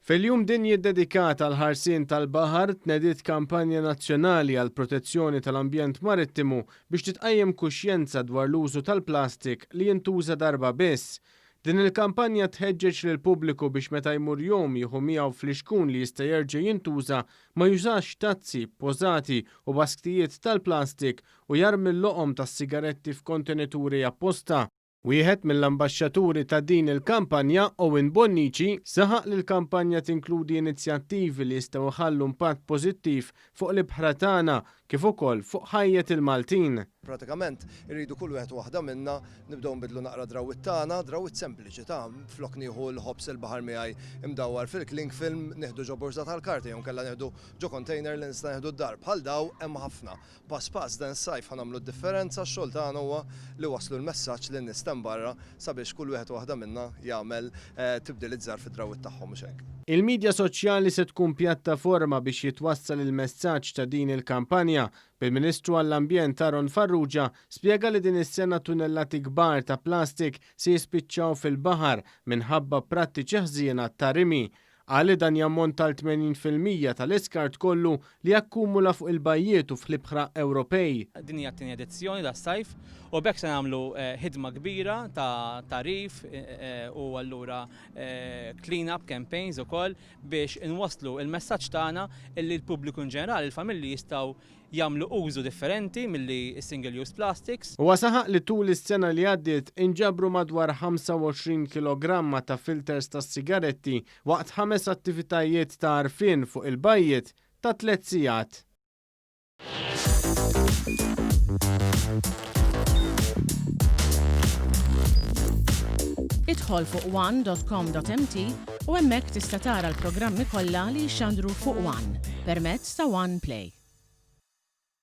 Fil-Jum Dinji ddedikat għall-ħarsien tal-baħar, tnediet kampanja nazzjonali għall-protezzjoni tal-ambjent marittimu biex titqajjem kuxjenza dwar l-użu tal-plastik li jintuża darba biss. Din il-kampanja tħeġġeġ lill-pubbliku biex meta jmur jgħum jieħu miegħu flixkun li jista' jerġa' jintuża, ma jużax tazzi, pożati u basktijiet tal-plastik u jarmi l-loqom tas-sigaretti f'kontenituri apposta. Wieħed mill-ambaxxaturi ta' din il-kampanja, Owen Bonnici, saħaq li l-kampanja tinkludi inizjattivi li jistgħu jħallu impatt pożittiv fuq l-ibħra tagħna kif ukoll fuq ħajjet il-Maltin. Pratikament irridu kull wieħed u waħda minna nibdew nbiddlu naqra drawwiet tagħna, drawwiet sempliċi ta' flok nieħu l-ħobż il-baħar miegħi imdawwar fil-cling film, nieħdu ġo borża tal-karta jew inkella nieħdu ġo container li nista' nieħdu d-dar. Bħal daw hemm ħafna. Pass pass dan is-sajf ħa nagħmlu d-differenza, x-xogħol tagħna huwa li wasslu l-messaġġ lin-nies t'hemm barra sabiex kull wieħed u waħda minna jagħmel tibdiliet żgħar fid-drawwiet tagħhom mhux hekk. Il-midja soċjali se tkun pjattaforma biex jitwassal il-messaġġ ta' din il-kampanja, bil-Ministru għall-Ambjent Aaron Farrugia spjega li din is-sena tunellati kbar ta' plastik se jispiċċaw fil-baħar minħabba prattiċi ħżiena ta' rimi. Qal li dan jammonta għal 80% tal-iskart kollu li jakkumula fuq il-bajjiet u fl-ibħra Ewropej. Din hija t-tieni edizzjoni tas-sajf u b'hekk se nagħmlu ħidma kbira ta' tagħrif u allura clean up campaigns ukoll biex inwasslu l-messaġġ tagħna illi l-pubbliku in ġenerali, il-familji jistgħu jagħmlu użu differenti milli s-single use plastics. Huwa saħaq li tul is-sena li għaddiet inġabru madwar 25 kilogramma ta' filters tas-sigaretti waqt ħames attivitajiet ta' għarfien fuq il-bajjiet ta' tliet sigħat. Idħol fuq one.com.mt u hemmhekk tista' tara l-programmi kollha li jixxandru fuq One permezz ta' One Play.